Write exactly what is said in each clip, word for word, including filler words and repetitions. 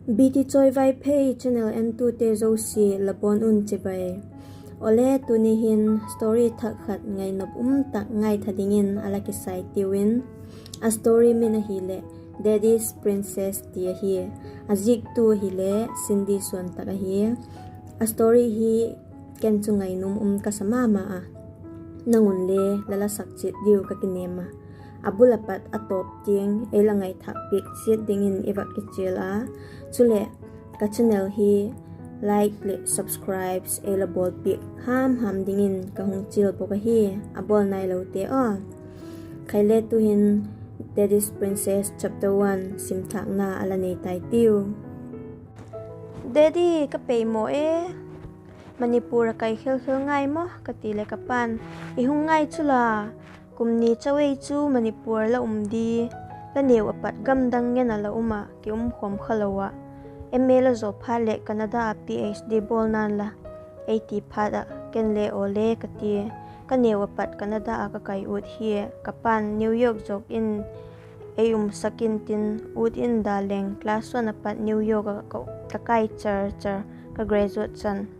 B T Chawi Vaiphei channel entute zosia la bawn un chibai. Awle, tuni hin story thak khat ngainop um tak ngaitha dingin a la kisai tiu in, a story min ahileh Daddy's Princess ti ahi. A ziktu ahileh Cindy Suantak ahi. A story hi ken chu ngainop um ka sa ma ma a, nang un le la la sak chiat diu ka kinêm a. A bul a pat a tawp tiang ei la ngaithâk piak chiat dingin i vak kichial a. Chuleh, ka channel hi like leh subscribes ei la bawl piak ham ham dingin ka hung chial bawk ahi, a bawl nailote aw. Khai le tuhin Daddy's Princess chapter one simthâkna a la nei tai tiu. Daddy, ka pei maw e. Manipur a kai khel khel ngai maw? ka ti leh ka pa'n, I hung ngai chu la, kum ni chau ei chu Manipur la um di, la neu a pat gam dang ngen ah la um ah, ki um khawm kha lo ah. M A la zaw phat leh Canada ah P H D bawlna'n la, ei ti phat ah ken le awle ka tia. Ka neu a pat Canada ah ka kai ut hia, ka pa'n New York zawk in ei umsak intin, ut in da leng class one a pat New York ah ka, ka kai char char, ka graduate chan.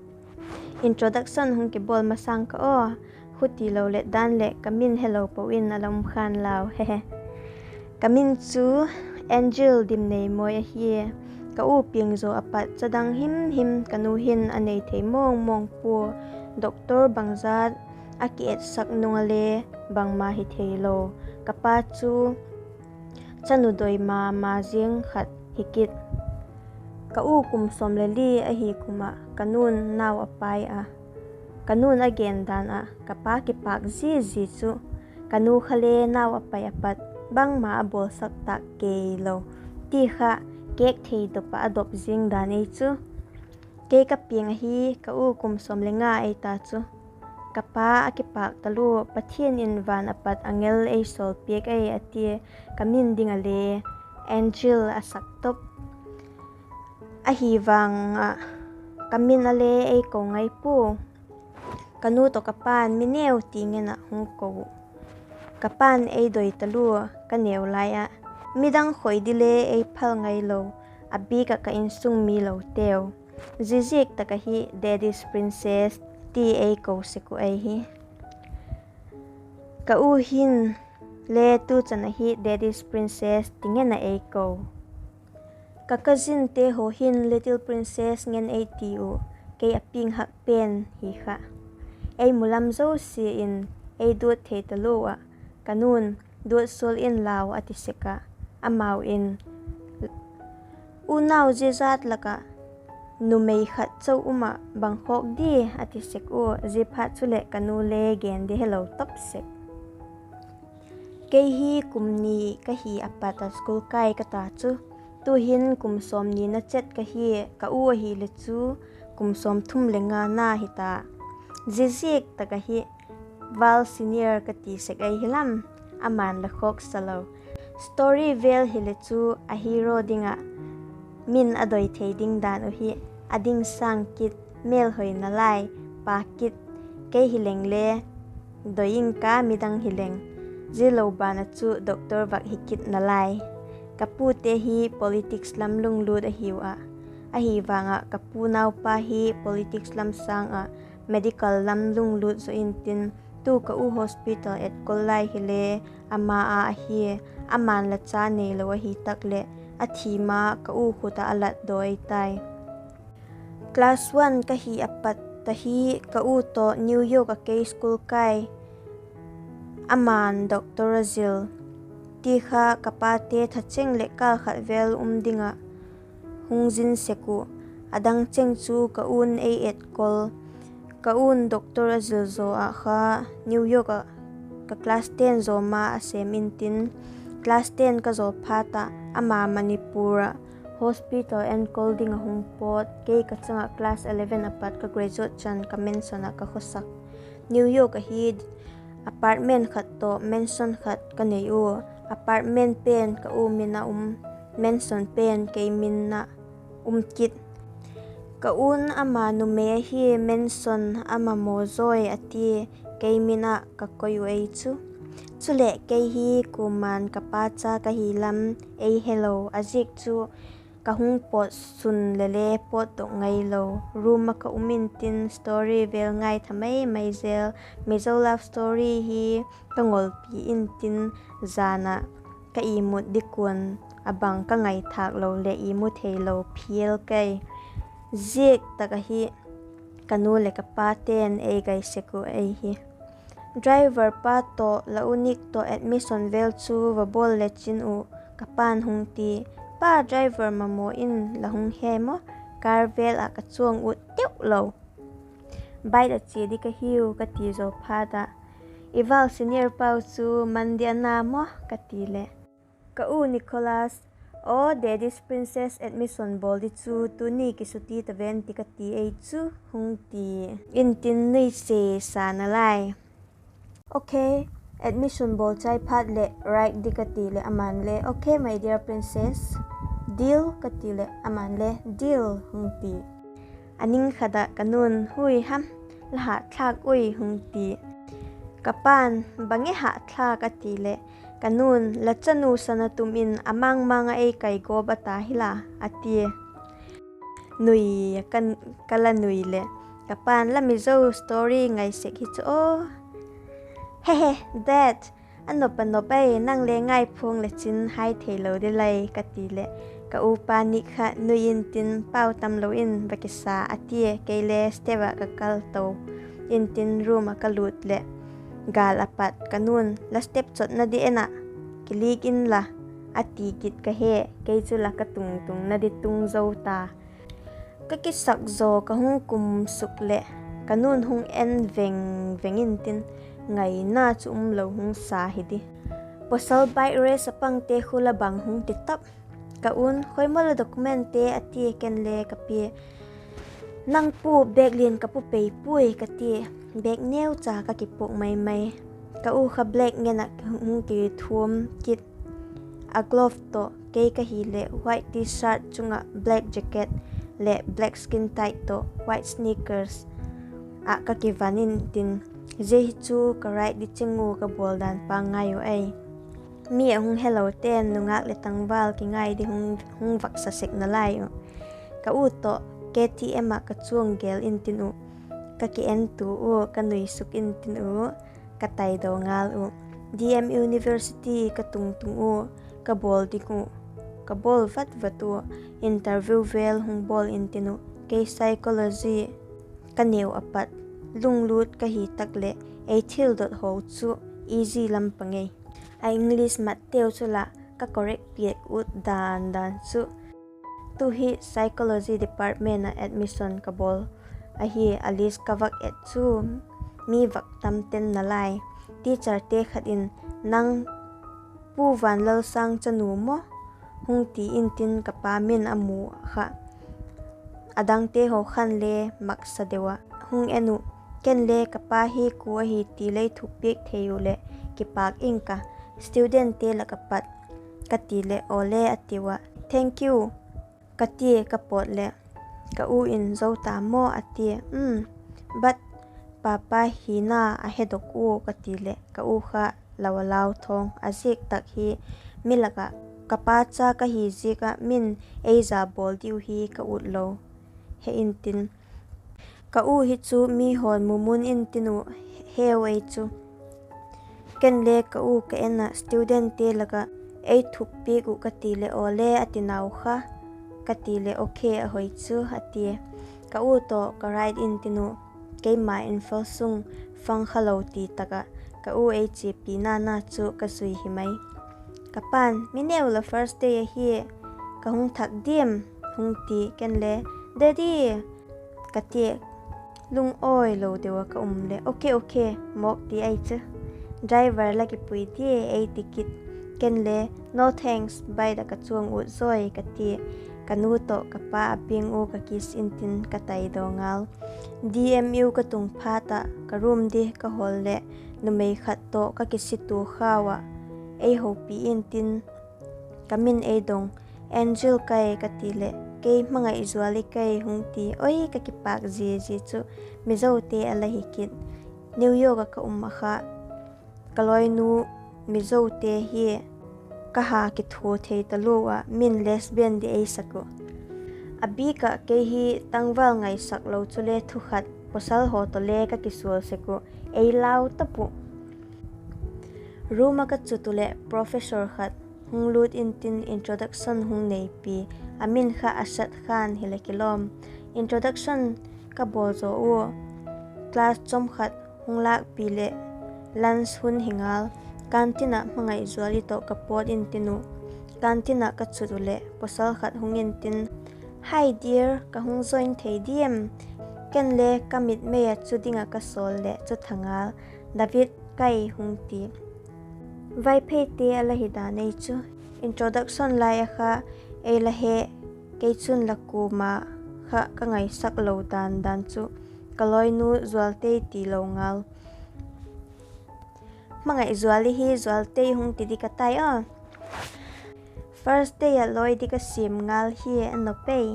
Introduction hung kibawl masâng ka aw, khuti lo leh dan leh ka min helo po in a la um khan lau, he he. Ka min chu Angel Dimneimawi ahia. Ka u piang zaw a pat cha dang him him ka nu hin a nei thei mawng mawng pua. Doctor bangzat a kietsak nung a le bangma hi theilo. Ka pa chu chanu doi ma ma ziang khat hi kit. Ka u kum sawm le li ahi kum ah ka nu'n nau a pai a. Ka nu'n a gen dan ah ka pa kipâk zia zia chu, ka nu kha le nau a pai a pat bangma a bawlsak tâk kei lo, ti kha kêk thei dop ah a dop ziang dan ei chu. Kei ka piang ahi, ka u kum sawm le nga ei ta chu. Ka pa a kipâk talua, Pathian in van a pat angel ei sawl piak ei a tia, ka min ding a le Angel a sak top. Ahi vang ah ka min a le ei ko ngai pua. Ka nu tawh ka pa'n mi neu ti ngen ah hung ko uh. Ka pa'n ei doi talua, ka neu lai ah midang khoi di le ei phal ngai lo, a bik ah ka insung mi loteu. Ziaziak tak ahi Daddy's Princess ti ei ko sek uh ahi. Ka u hin le tu chan ahi Daddy's Princess ti ngen ah ei ko. Ka cousinte haw hin Little Princess ngen ei ti uh, kei a piang hak pen hi kha. Ei mu lam zosia in ei duat thei talua ah, ka nu'n, Duat sual in lau, a ti sek ah, amau in, Unau zia zat lak ah numei khat chau um ah bang khawk di, a ti sek ua, ziaphat chuleh ka nu le gen di helo top sek. Kei hi kum ni ka hi a pat ah school kai ka ta chu, tu'hin kum sawmni na chet ka hi, ka u ahileh chu kum sawmthum le nga na hi ta. Ziaziak tak ahi, Val Senior ka ti sek ei hi lam, ama'n la khawksa lo. Story vêl hileh chu a hero ding ah min a doi thei ding dan uh hi, a ding sâng kit, mêlhoi nalai, pâk kit, kei hileng le doi ing ka, midang hileng. Zia lo ban ah chu doctor vak hi kit nalai. Ka pute hi politics lam lunglût ahiu ah, ahi vang ah ka pu naupa hi politics lam sâng ah medical lam lunglût zaw intin, tu ka u hospital etkol lai hile ama a ahi, ama'n la cha neilo ahi tak leh a thi ma ka u khut ah a lat daw ei tai. Class one ka hi a pat ahi, ka u tawh New York ah kei school kai, ama'n doctor a zil. Ti kha ka pate tha cheng leh kâl khat vêl um ding ah hung zin sek uh, a dang cheng chu ka u'n ei etkol. Ka u'n doctor a zil zaw ah kha New York ah ka class ten zaw ma a sêm intin, class ten ka zaw phat ah ama Manipur ah hospital enkol ding ah hung pawt, kei ka chang ah class eleven a pat ka graduate chan ka mansion ah ka khawsak. New York ahi apartment khat tawh mansion khat ka nei ua, apartment pen ka u min ah um, mansion pen kei min ah um kit. Ka u'n ama numei ahi, mansion ama maw zawi a tia, kei min ah ka koi uh ei chu. Chuleh kei hi kuama'n ka pa cha ka hi lam ei helo, a ziak chu ka hung pawt sun le le pawtdok ngailo. Room ah ka um intin story vel ngaitha mai mai zel. Mizo love story hi ka ngolpi intin, jan ah ka imut ding kuan a bang ka ngaithâk lo leh imu theilo phial kei. Ziak tak ahi, ka nu leh ka pate'n ei gai sek uh ei hi. Driver pa tawh la u Nick tawh admission vel chu va bawl le chin uh, ka pa'n hung ti. Pa, driver mamaw in la hung he maw? Car vel ah ka chuang ut teuh lo. Bike ah chia di ka hiu, ka ti zaw phat ah, i val senior pau chu man di a na maw? ka ti leh, ka u Nicholas, aw, Daddy's Princess admission bawl di chu tuni kisuti ta ven ti ka ti ei chu, hung ti intin nui se sa nalai. Okay, admission bawl chai phat leh ride di ka ti leh aman le, okay my dear princess, deal ka ti leh aman le, deal, hung ti. A ning khat ah ka nu'n, hui ham, la hahthlâk ui, hung ti. Ka pa'n, bang e hahthlâk a ti leh, ka nu'n, la chanu sana tum in a mang mang ah ei kai gawp a ta hi la, a tia. Nui a ka, ka la nui leh, ka pa'n, la Mizo story ngai sek hi chu aw. Hehe, Dad, a nop a nop ei, nang le ngaiphuang le chin hai theilo di lai, ka ti leh, ka upa Nick kha nui intin, pau tamlo in va kisa, a tia, kei le step ah ka kal to intin room ah ka lût leh, gâl a pat ka nu'n, la step chotna di en ah kilik inla, a ti kit ka he, kei chu la ka tung tungna di tung zo ta. Ka kisak zaw ka hung kum suk leh, ka nu'n hung en veng veng intin, ngaina chu umlo hung sa hi di. Pawsal bike race a pangte khu la bang hung ti tap. Ka u'n, khoimaw la documentte, a tia, ken le ka pia. Nang pu bag lian ka pu pei puai, ka tia. Bag neucha ka kipuak mai mai. Ka u kha black ngen ah hung kithuam kit. A glove tawh kei ka hileh white T-shirt chung ah black jacket leh black skin tight tawh white sneakers ah ka kivan intin, zia hi chu ka ride di cheng ua ka bawl dan pangai uh ei. Mi a hung helote'n nungâk leh tangval kingai di hung, hung vaksa sek nalai uh. Ka u tawh K T M ah ka chuang gel intin uh, ka ki en tu ua ka nui suk intin uh, ka tai do ngal uh. D M University ka tung tung ua, ka bawl ding uh, ka bawl vat vat ua, interview vel hung bawl intin uh, kei psychology ka neu a pat, lunglut ka hi tak leh ei thil dot ho chu easy lam pang ei. A English matteu chu la ka correct piak ut dan dan chu. Tu hi psychology department ah admission ka bawl ahi, a list ka vak et chu mi vak tam ten nalai. Teacherte khat in, nang Pu Vanlalsâng chanu maw? hung ti intin ka pa min a mu kha. A dangte haw khan le maksa deu ah hung en uh. Ken le ka pa hi kua ahi ti lei thuppiak thei uh leh kipâk ing ka, studentte lak ah pat, ka ti leh aw le a tiu ah, thank you ka tia ka pawt leh, ka u in, zo ta maw? a tia. But papa hina a hedok ua, ka ti leh ka u kha lau a lau thawng a ziak tak hi. Mi lak ah ka pa cha ka hi ziak ah min ei za bawl diu hi ka ut lo he intin, ka u hi chu mi haw'n mumun intin uh heu ei chu. Ken le ka u ka en ah, studentte lak ah ei thuppiak uh ka ti leh aw le a ti nau kha, ka ti leh okay a hoi chu a tia. Ka u tawh ka ride intin uh, keima Imphal sung fang kha lo ti tak ah ka u ei chiapina na chu ka zui hi mai. Ka pa'n, mi neu la first day ahi, ka hung thak diam? hung ti. Ken le, Daddy, ka tia, lungawi lo deu ah ka um leh, okay okay mawk ti ai chu. Driver la kipui dia ei ti kit. Ken le, no thanks, bike ah ka chuang ut zawi, ka tia. Ka nu tawh ka pa a piang ua ka kiss intin ka tai daw ngal. D M U ka tung phat ah ka room di ka hawl leh numei khat tawh ka kisitua khau ah ei hopi intin, ka min ei dong, Angel kai, ka ti leh, kei hmangai zual i kai, hung ti. Oi, ka kipâk zia zia chu, Mizote a la hi kit. New York ah ka um ah kha, ka lawinu Mizote hi, ka ha kithua thei talua ah min lesbian di ei sak uh. A bik ah kei hi tangval ngaisak lo chule thu khat pawsal haw tawh le ka kisual sek uh, ei lau tap uh. Room ah ka chut uh leh professor khat hung lût intin introduction hung neipi, a min kha Asad Khan hile kilawm. Introduction ka bawl zaw ua, class chawm khat hung lâkpi leh lunch hun hi ngal. Canteen ah Hmangaihzuali tawh ka pawt intin uh, canteen ah ka chut uh leh pawsal khat hung intin, Hi dear, ka hung join thei diam? Ken le ka mitmei ah chu ding ah ka sawl leh chu tha ngal, David kai hung ti. Vaipheite a la hi dan ei chu, introduction lai a kha ei la he, kei chun la kuama kha ka ngaisak lo dan dan chu, ka lawinu Zualtei ti lo ngal. Hmangaihzuali hi Zualtei hung ti di ka tai aw. First day ah lawi di ka siam ngal hi a nop ei.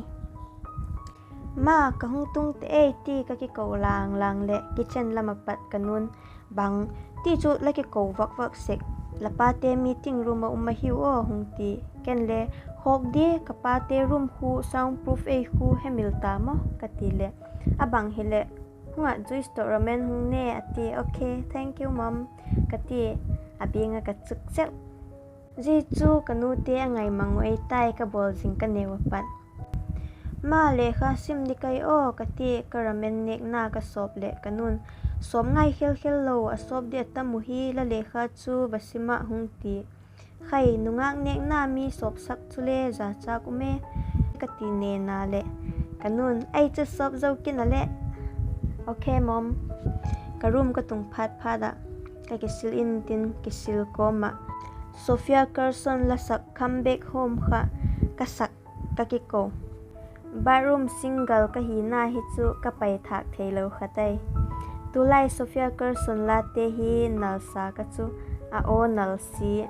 Ma, ka hung tung te ei ti ka kiko lang lang leh kitchen lam ah pat ka nu'n, Bang, ti chu la kiko vak vak sek, la pate meeting room ah um ahiu aw hung ti. Ken le, Khawk di, ka pate room khu sound proof ei khu, hemil ta maw? ka ti leh, A bang hileh, hung ah juice tawh ramen hung ne, a ti. Okay, thank you mom, ka ti, a biang ah ka chuk chel. Zia chu ka nute a ngaimang uh ei tai ka bawl zing ka neu ah pat. Ma, lekha sim di kai aw, ka ti, ka ramen nêkna ka sawp leh ka nu'n, Sawp ngai khel khel lo, a sawp di a tam uh hi, la lekha chu va sim ah hung ti. Khai, nungâk nêkna mi sawpsak chule zachâk um e, ka ti nena leh, ka nu'n, Ai chu sawp zo kin a leh. Okay mom. Ka room ka tung phat phat ah ka kisil intin, kisil kawm ah Sofia Carson la sak Come Back Home kha ka sak ka kiko. Bathroom singer ka hina hi chu ka paithâk theilo khat ai. Tulai Sofia Carson late hi nalsa ka chu, a aw nalsi.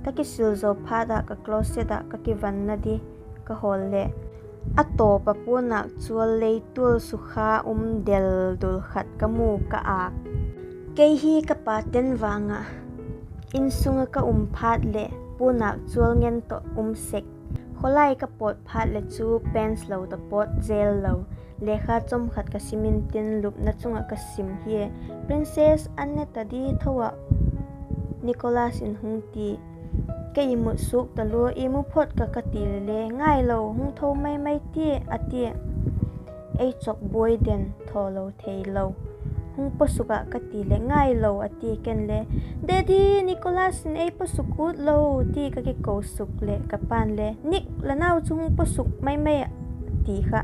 Ka kisil zaw phat ah ka closet ah ka kivanna di ka hawl leh, a tawp ah puanâk chual leitual sukha um del dul khat ka mu ka âk. Kei hi ka pate'n vang ah insung ah ka um phat leh puanâk chual ngen tawh um sek. Khawlai ka pawt phat leh chu pants lo tawh pawt zel lo. Lekha chawm khat ka sim intin lupna chung ah ka sim hia, Princess, an ne ta di, tho ah, Nicholas in hung ti. Ka imut suak talua, I mu phot ka, ka ti leh le, Ngailo, hung tho mai mai ti, a tia. Ei chawk buai den, thawlo theilo. Hung paw suk ah, ka ti leh, Ngailo, a ti. Ken le, Daddy, Nicholas in ei paw suk ut lo, ti ka kiko suk leh ka pa'n le, Nick, la nau chu hung paw suk mai mai ah, ti kha.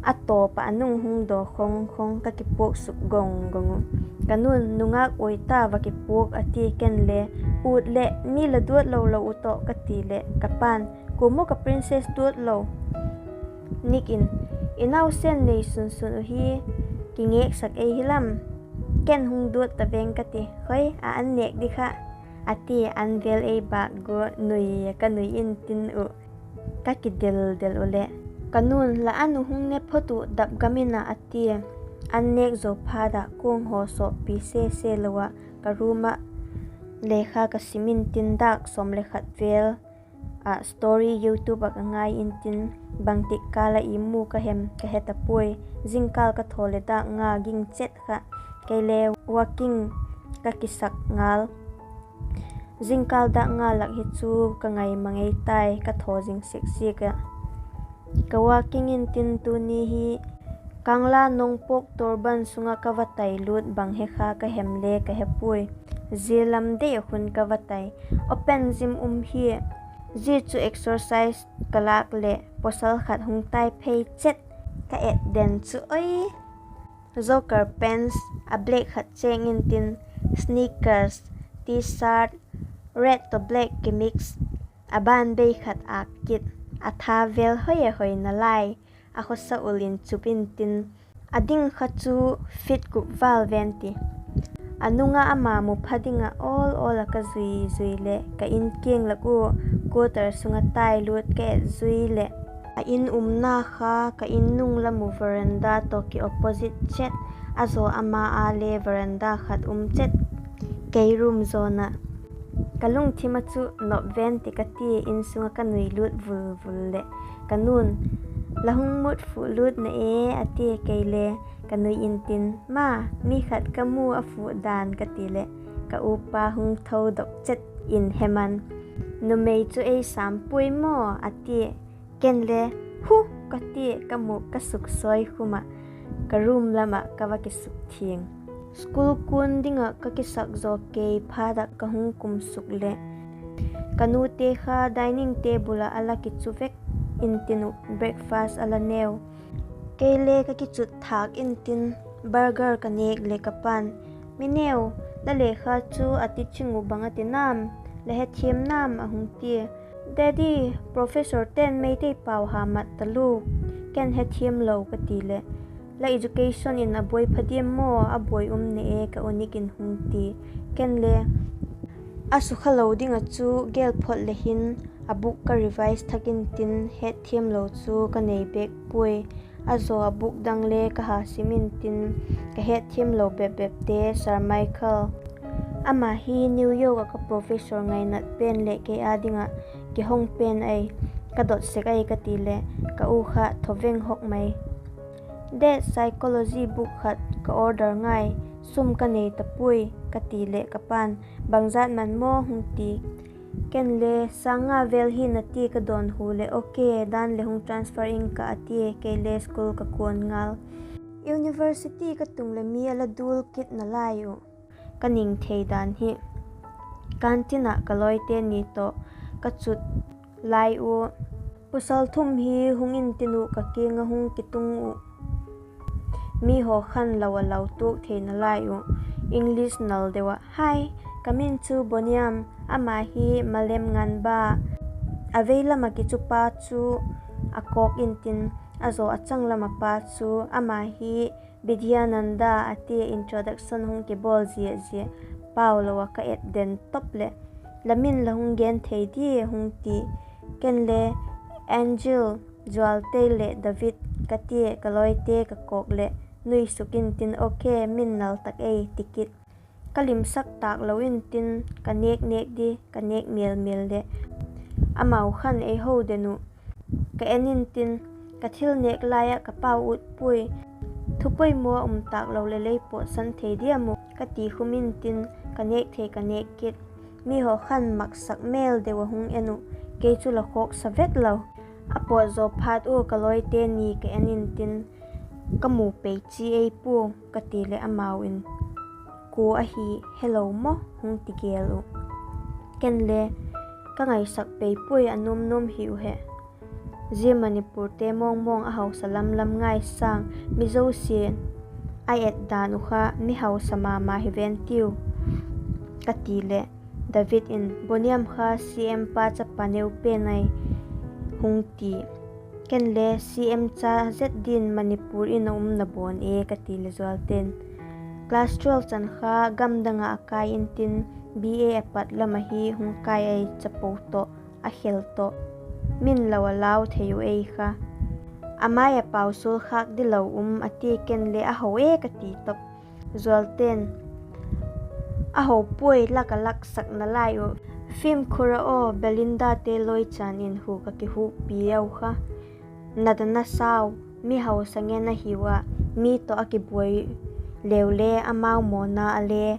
A tawp ah a nung hung daw khong khong, ka kipuak suk gong gong uh. Ka nu'n, Nungâk ui ta, va kipuak, a ti. Ken le, Ut leh, mi la duat lo lo uh tawh, ka ti leh ka pa'n, Kua maw ka princess duat lo? Nick in, I nausen nei sun sun uh hi, kingêksak ei hi lam. Ken hung duat ta veng, ka ti. Hoi, a an nêk di kha, a ti. An vel ei bâk gua, nui a ka nui intin uh, ka kidel del uh leh, ka nu'n, La an uh hung ne phot uh, dap gam in ah, a tia. An nêk zaw phat ah kuang haw sawppi se se lo ah ka room ah lekha ka sim intin dâk sawm le khat vel ah story YouTube ah ka ngai intin, bangtik kâl ah i mu ka hem ka he ta puai. Zingkâl ka thaw leh dâk nga ging chet kha, kei le walking ka kisak ngal. Zingkâl dâk nga lak hi chu ka ngaimang ei tai, ka thaw zing sek ziak ah. Ka walking intin tuni hi Kangla Nongpok Torban sung ah ka va tai lut bang he kha ka hem le ka he puai. Zia lam dei ah khun ka va tai. Open gym um hi. Zia chu exercise ka lâk leh pawsal khat hung tai phei chet, ka et den chu oi. Jogger pants a black khat chêng intin, sneakers, T-shirt, red tawh black kimix, a ban bei khat âk kit, a tha vel hoi a hoi nalai, a khawsa ul in chup intin, a ding kha chu feet gup vâl ven ti. A nung ah ama mu pha ding ah awl awl ah ka zui zui leh ka in kiang lak ua quarter sung ah tai lut ka et zui leh, a in umna kha ka in nung lam uh veranda tawh ki opposite chet, a zaw ama a le veranda khat um chet, kei room zawn ah. Ka lungthim ah chu nop ven ti ka tia, insung ah ka nui lut vul vul leh ka nu'n, La hung mut fuh lut na e, a tia. Kei le ka nui intin, Ma, mi khat ka mu a fuh dan, ka ti leh ka upa hung thodok chet in, Heman, numei chu ei sâm puai maw, a tia. Ken le, Hu, ka tia, ka mûk ka suksawi khum ah ka room lam ah ka va kisukthiang. School kuan ding ah ka kisak zaw kei phat ah ka hung kum suk leh ka nute kha dining table ah a la kichu vek intin uh, breakfast a la neu. Kei le ka kichut thâk intin, burger ka nêk leh ka pa'n, Mi neu, la lekha chu a ti ching uh bang a ti nam, la hethiam nam? a hung tia. Daddy, professor ten Meitei pau ha mat taluk, ken hethiam lo, ka ti leh, La education in a buai pha diam maw? A buai um ne e, ka unik in hung ti. Ken le, A sukha lo ding ah chu gel phot leh hin, a book ka revise thak intin, hetthiam lo chu ka nei bêk puai. A zaw a book dang le ka ha sim intin, ka hetthiam lo bep bepte Sir Michael, ama hi New York ah ka professor ngainat pen leh kei â ding ah kihong pen ai, ka dot sek ai, ka ti leh ka u kha thoveng hok mai. Dad, psychology book khat ka order ngai, sum ka nei ta puai, ka ti leh ka pa'n, Bangzat man maw? hung ti. Ken le, Sâng nga vel hi na ti, ka dawnhu leh, Okay dan leh hung transfer ing ka, a tia. Kei le school ka kuan ngal. University ka tung leh mi a la dul kit nalai uh. Ka ning thei dan hi, canteen ah ka lawite ni tawh ka chut lai ua, pasal thum hi hung intin uh, ka kiang ah hung kitung uh. Mi haw khan lo a lau tuak thei nalai uh, English nal deu ah, Hi, ka min chu Boniam, ama hi Malem Nganba. A vei lam ah kichu pa chu a kawk intin, a zaw a chang lam ah pa chu, Ama hi Bidhyananda, a tia, introduction hung kibawl zia zia. Pau lo ah ka et den top leh, La min la hung gen thei dia? hung ti. Ken le, Angel, Zualte leh David, ka tia, ka lawite ka kawk leh nui suk intin, Okay, min nal tak ei, ti kit. Ka limsak tâk lo intin, ka nêk nêk di ka nêk mêl mêl leh amau khan ei ho den uh. Ka en intin, Ka thil nêk lai ah ka pau ut puai, thupoimaw um tâk lo leh lei pawtsan thei diam uh, ka ti khum intin, ka nêk thei ka nêk kit. Mi haw khan maksak mêl deu ah hung en uh, kei chu la khawksa vet lo. A pawt zaw phat ua ka lawite ni ka en intin, Ka mu pei chi ei pua, ka ti leh amau in, Kua ahi, helo maw? hung ti gêl uh. Ken le, Ka ngaisak pei puai, a nuam nuam hi uh he. Zia Manipurte mawng mawng a hausa lam lam ngai sâng, mi zosia'n a et dan uh kha mi hausa ma ma hi ven tiu, ka ti leh David in, Boniam kha C M pa chapa neu pen ai, hung ti. Ken le, C M cha zet din Manipur in a um na bawn e, ka ti leh Zualte'n, Class twelve chan kha gam dang ah a kai intin, B A a pat lam ahi hung kai ai, chapo tawh, a khel tawh, min lo a lau thei uh ei kha. A mai ah pau sual khâk dilo um, a ti. Ken le, A ho e, ka ti top. Zualte'n, A ho puai, lak a laksak nalai uh. Fimkhur a aw, Belindate lawichan in hu ka kihukpi au kha. Na da na sau, mi hausa ngen ahiu ah, mi tawh a kibuai leu le amau mawna a le,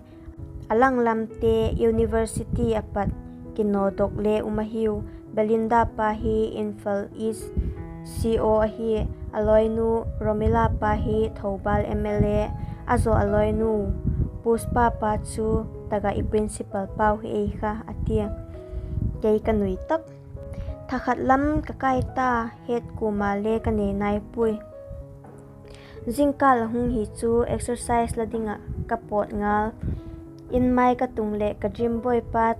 a langlamte university a pat kinawdok le um ahiu. Belinda pa hi Imphal East C O ahi, a lawinu Romila pa hi Thoubal M L A, a zaw a lawinu Pushpa pa chu tak ah i principal pau hi ei kha, a tia. Kei ka nui tak. Thakhat lam ka kai ta, het kuama le ka nei nai puai. Zingkâl a hung hi chu exercise la ding ah ka pawt ngal. In mai ka tung leh ka gym boy pa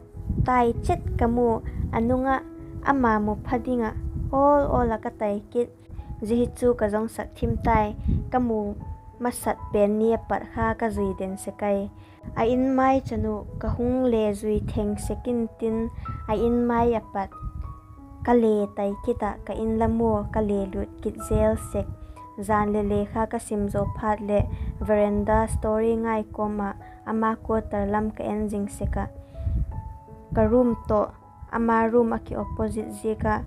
tai chet ka mu, a nung ah ama mu pha ding ah awl awl ah ka tai kit. Zia hi chu ka zong sak thim tai, ka mu masat pen ni a pat kha ka zui den sek ai. A in mai chan uh ka hung le zui theng sek intin, a in mai a pat ka le tai kit ah ka in lam ua ka le lut kit zel sek. Jan leh lekha ka sim zaw phat leh veranda story ngai kawm ah ama quarter lam ka en zing sek ah. Ka room tawh ama room a ki opposite ziak ah,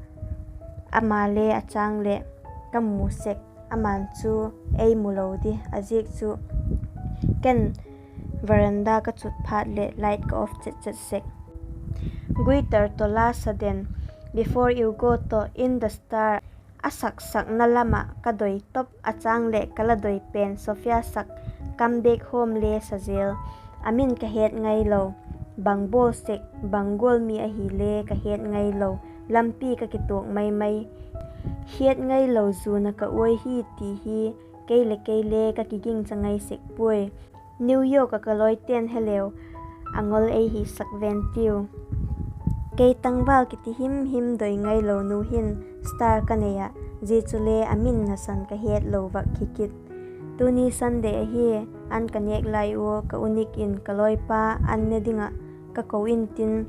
ama le a châng leh ka mu sek, aman chu ei mu lo di a ziak chu. Ken veranda ka chut phat leh light ka off chet chet sek. Guitar tawh la sa den, Before You Go tawh In The Star a saksakna lam ah ka doi top, a châng leh ka la doi pen Sophia sak Come Back Home le sa zel. A min ka het ngailo, bang bawl sek, bang gual mi ahile ka het ngailo, lampi ka kituak mai mai. Het ngailo zuan ah ka uai hi ti hi, kei leh kei le ka kigingcha ngai sek puai. New York ah ka lawite'n heleu a ngol ei hisak ven tiu. Kei tangval kiti him him doi ngailo nu hin star ka nei ah, zia chule a min nasan ka hetlo vak hi kit. Tuni Sunday ahi, an ka nêk lai ua ka u Nick in ka lawipa an ne ding ah ka ko intin,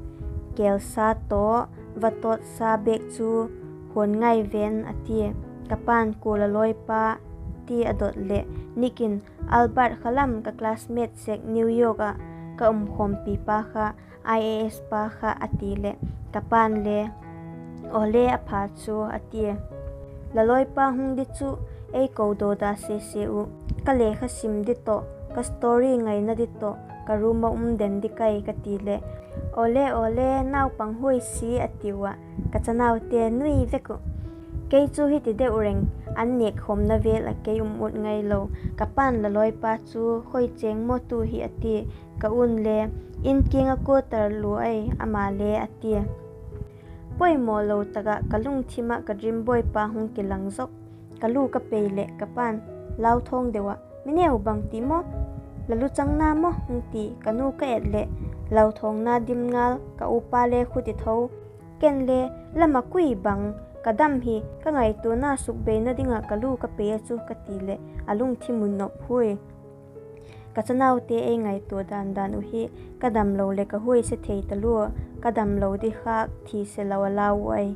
kêlsa tawh vatawtsa bêk chu huan ngai ven a tia. Ka pa'n, Kua la lawipa? ti a dot leh Nick in, Albert kha lam, ka classmate sek, New York ah ka umkhawmpipa kha, I A S pa kha, a ti leh ka pa'n le, Awle, a pha chu, a tia. La lawipa hung di chu ei ko dawda sese uh, ka lekha sim di tawh, ka story ngaina di tawh ka room ah um den di kai, ka ti leh, Awle, awle, naupang huaisia, a tiu ah, ka chanaute nui vek uh. Kei chu hiti deu reng, an nêkkhawmna vêl ah kei um ut ngailo. Ka pa'n, La lawipa chu khoi chêng maw tu hi? a tia. Ka u'n le, In kiang ah quarter lua ai, ama le, a tia. Poimaw lo tak ah ka lungthim ah ka dream boy pa hung kilang zok. Ka lu ka pei leh ka pa'n, Lauthawng deu ah, Mi neu, bangti maw? La luchangna maw? hung ti. Ka nu ka et leh, Lauthawngna dim ngal, ka upa le khuti tho. Ken le, Lam ah kui bang, ka dam hi, ka ngaituana sukbeina ding ah ka lu ka pei a chu, ka ti leh a lungthim u nop hui. Ka chanaute ei ngaitua dan dan uh hi, ka damlo leh ka huaise thei talua, ka damlo di khâk thi se lo a lau uh ai.